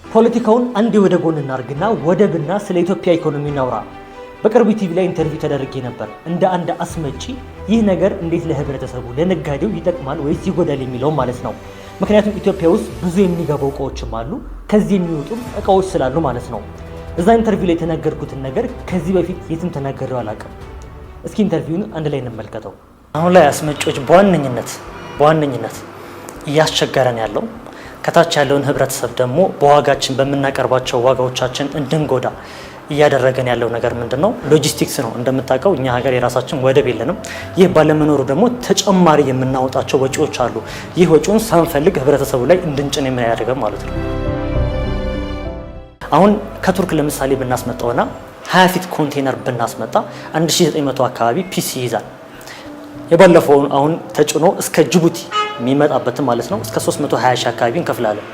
ፖለቲካውን አንዴ ወደ ጎን እናርግና ወደብና ስለ ኢትዮጵያ ኢኮኖሚ እናውራ። በቅርቡ ቲቪ ላይ interview ተደርጌ ነበር። እንደ አንድ አስመጪ ይህ ነገር እንዴት ለህብረተሰቡ ለነጋዴው ይጠቅማል ወይስ ይጎዳል የሚለው ማለት ነው። ምክንያቱም ኢትዮጵያ ውስጥ ብዙ የሚገቡ እቃዎችም አሉ፣ ከዚህ የሚወጡም እቃዎች ስላሉ ማለት ነው። እዛ interview ላይ የተናገርኩትን ነገር ከዚህ በፊት የትም ተናግሬው አላውቅም። እስኪ interview ውን አንድ ላይ እንመልከተው። አሁን ላይ አስመጪዎች በዋነኝነት እያስቸገረን ያለው፣ ከታች ያለውን ህብረተሰብ ደግሞ በዋጋችን በምናቀርባቸው ዋጋዎቻችን እንድንጎዳ እያደረገን ያለው ነገር ምንድን ነው? ሎጂስቲክስ ነው። እንደምታውቀው እኛ ሀገር የራሳችን ወደብ የለንም። ይህ ባለመኖሩ ደግሞ ተጨማሪ የምናወጣቸው ወጪዎች አሉ። ይህ ወጪውን ሳንፈልግ ህብረተሰቡ ላይ እንድንጭን የሚያደርገን ማለት ነው። አሁን ከቱርክ ለምሳሌ ብናስመጣውና 20 feet ኮንቴነር ብናስመጣ 1900 አካባቢ piece ይይዛል። የባለፈውን አሁን ተጭኖ እስከ ጅቡቲ የሚመጣበትን ማለት ነው እስከ 320 ሺህ አካባቢ እንከፍላለን።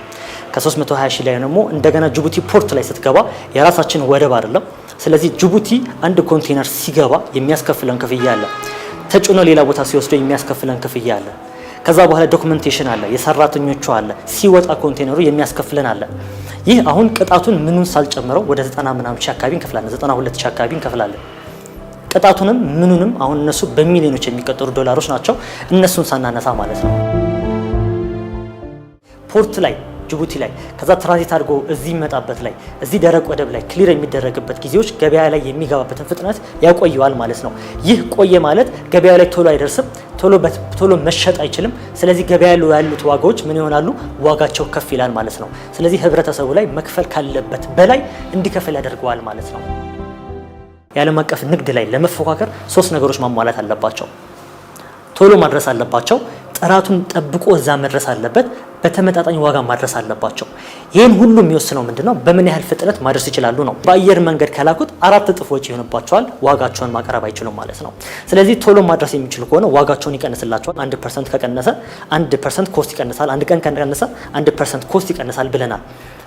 ከ320 ሺህ ላይ ደግሞ እንደገና ጅቡቲ port ላይ ስትገባ የራሳችን ወደብ አይደለም። ስለዚህ ጅቡቲ አንድ ኮንቴነር ሲገባ የሚያስከፍለን ክፍያ አለ። ተጭኖ ሌላ ቦታ ሲወስደው የሚያስከፍለን ክፍያ አለ። ከዛ በኋላ documentation አለ፣ የሰራተኞቹ አለ፣ ሲወጣ ኮንቴነሩ የሚያስከፍለን አለ። ይህ አሁን ቅጣቱን ምኑን ሳልጨምረው ወደ 90 ምናምን ሺህ አካባቢ እንከፍላለን፣ 92 ሺህ አካባቢ እንከፍላለን። ቅጣቱንም ምኑንም አሁን እነሱ በሚሊዮኖች የሚቆጠሩ ዶላሮች ናቸው፣ እነሱን ሳናነሳ ማለት ነው። Port ላይ ጅቡቲ ላይ ከዛ ትራንዚት አድርጎ እዚህ ይመጣበት ላይ እዚህ ደረቅ ወደብ ላይ clear የሚደረግበት ጊዜዎች ገበያ ላይ የሚገባበትን ፍጥነት ያቆየዋል ማለት ነው። ይህ ቆየ ማለት ገበያ ላይ ቶሎ አይደርስም፣ ቶሎ መሸጥ አይችልም። ስለዚህ ገበያ ላይ ያሉት ዋጋዎች ምን ይሆናሉ? ዋጋቸው ከፍ ይላል ማለት ነው። ስለዚህ ህብረተሰቡ ላይ መክፈል ካለበት በላይ እንዲከፍል ያደርገዋል ማለት ነው። የዓለም አቀፍ ንግድ ላይ ለመፎካከር ሶስት ነገሮች ማሟላት አለባቸው። ቶሎ ማድረስ አለባቸው። ጥራቱን ጠብቆ እዛ መድረስ አለበት። በተመጣጣኝ ዋጋ ማድረስ አለባቸው። ይህን ሁሉ የሚወስነው ምንድነው? በምን ያህል ፍጥነት ማድረስ ይችላሉ ነው። በአየር መንገድ ከላኩት 4 እጥፍ ወጪ ይሆንባቸዋል። ዋጋቸውን ማቅረብ አይችሉም ማለት ነው። ስለዚህ ቶሎ ማድረስ የሚችሉ ከሆነ ዋጋቸውን ይቀንስላቸዋል። 1% ከቀነሰ 1% cost ይቀንሳል። አንድ ቀን ከቀነሰ 1% cost ይቀንሳል ብለናል።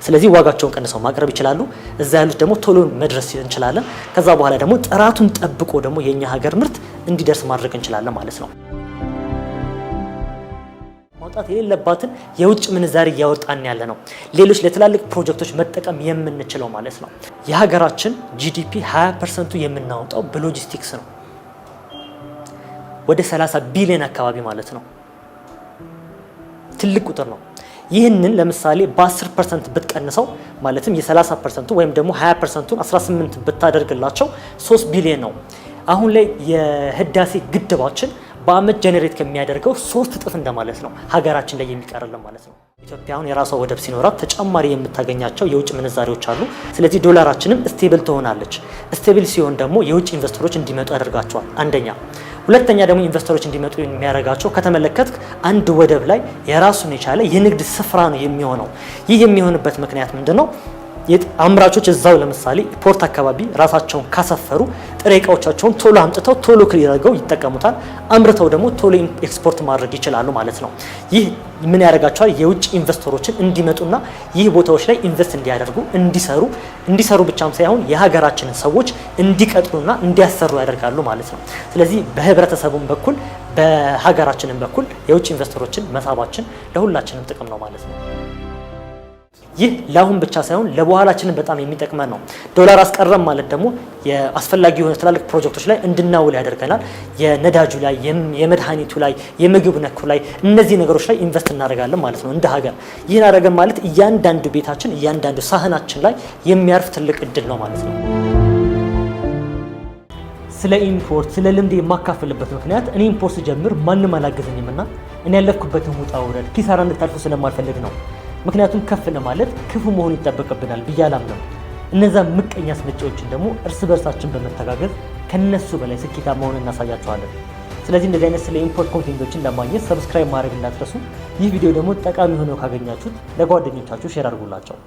ስለዚህ ዋጋቸውን ቀንሰው ማቅረብ ይችላሉ። እዛ ያሉት ደግሞ ቶሎ መድረስ እንችላለን። ከዛ በኋላ ደግሞ ጥራቱን ጠብቆ ደግሞ የኛ ሀገር ምርት እንዲደርስ ማድረግ እንችላለን ማለት ነው። ማውጣት የሌለባትን የውጭ ምንዛሪ እያወጣን ያለ ነው። ሌሎች ለትላልቅ ፕሮጀክቶች መጠቀም የምንችለው ማለት ነው። የሀገራችን GDP 20% ቱ የምናወጣው በሎጂስቲክስ ነው። ወደ 30 ቢሊዮን አካባቢ ማለት ነው። ትልቅ ቁጥር ነው። ይህንን ለምሳሌ በ10% ብትቀንሰው፣ ማለትም የ30% ቱ ወይም ደግሞ 20% ቱን 18 ብታደርግላቸው 3 ቢሊዮን ነው። አሁን ላይ የህዳሴ ግድባችን በአመት generate ከሚያደርገው 3 እጥፍ እንደማለት ነው ሀገራችን ላይ የሚቀርልን ማለት ነው። ኢትዮጵያ አሁን የራሷ ወደብ ሲኖራት ተጨማሪ የምታገኛቸው የውጭ ምንዛሬዎች አሉ። ስለዚህ ዶላራችንም stable ትሆናለች። Stable ሲሆን ደግሞ የውጭ investor ኦች እንዲመጡ ያደርጋቸዋል። አንደኛ። ሁለተኛ ደግሞ investor ኦች እንዲመጡ የሚያደርጋቸው ከተመለከትክ አንድ ወደብ ላይ የራሱን የቻለ የንግድ ስፍራ ነው የሚሆነው። ይህ የሚሆንበት ምክንያት ምንድን ነው? አምራቾች እዛው ለምሳሌ port አካባቢ ራሳቸውን ካሰፈሩ ጥሬ እቃዎቻቸውን ቶሎ አምጥተው ቶሎ clear አድርገው ይጠቀሙታል። አምርተው ደግሞ ቶሎ ኤክስፖርት ማድረግ ይችላሉ ማለት ነው። ይህ ምን ያደርጋቸዋል? የውጭ investor ኦችን እንዲመጡና ይህ ቦታዎች ላይ invest እንዲያደርጉ፣ እንዲሰሩ ብቻም ሳይሆን የሀገራችንን ሰዎች እንዲቀጥሩና እንዲያሰሩ ያደርጋሉ ማለት ነው። ስለዚህ በህብረተሰቡም በኩል በሀገራችንም በኩል የውጭ investor ኦችን መሳባችን ለሁላችንም ጥቅም ነው ማለት ነው። ይህ ለአሁን ብቻ ሳይሆን ለበኋላችንም በጣም የሚጠቅመን ነው። ዶላር አስቀረም ማለት ደግሞ የአስፈላጊ የሆነ ትላልቅ ፕሮጀክቶች ላይ እንድናውል ያደርገናል። የነዳጁ ላይ፣ የመድኃኒቱ ላይ፣ የምግብ ነኩ ላይ፣ እነዚህ ነገሮች ላይ invest እናደርጋለን ማለት ነው እንደ ሀገር። ይህን አደረገን ማለት እያንዳንዱ ቤታችን እያንዳንዱ ሳህናችን ላይ የሚያርፍ ትልቅ እድል ነው ማለት ነው። ስለ import ስለ ልምድ የማካፍልበት ምክንያት እኔ import ስጀምር ማንም አላገዘኝም እና እኔ ያለፍኩበትን ውጣ ውረድ ኪሳራ እንድታልፉ ስለማልፈልግ ነው። ምክንያቱም ከፍ ለማለት ክፉ መሆን ይጠበቅብናል ብዬ አላምንም። እነዛ ምቀኛ አስመጪዎችን ደግሞ እርስ በርሳችን በመተጋገዝ ከነሱ በላይ ስኬታማ መሆን እናሳያቸዋለን። ስለዚህ እንደዚህ አይነት ስለ import content ኦችን ለማግኘት subscribe ማድረግ እንዳትረሱ። ይህ ቪዲዮ ደግሞ ጠቃሚ ሆነው ካገኛችሁት ለጓደኞቻችሁ share አድርጉላቸው።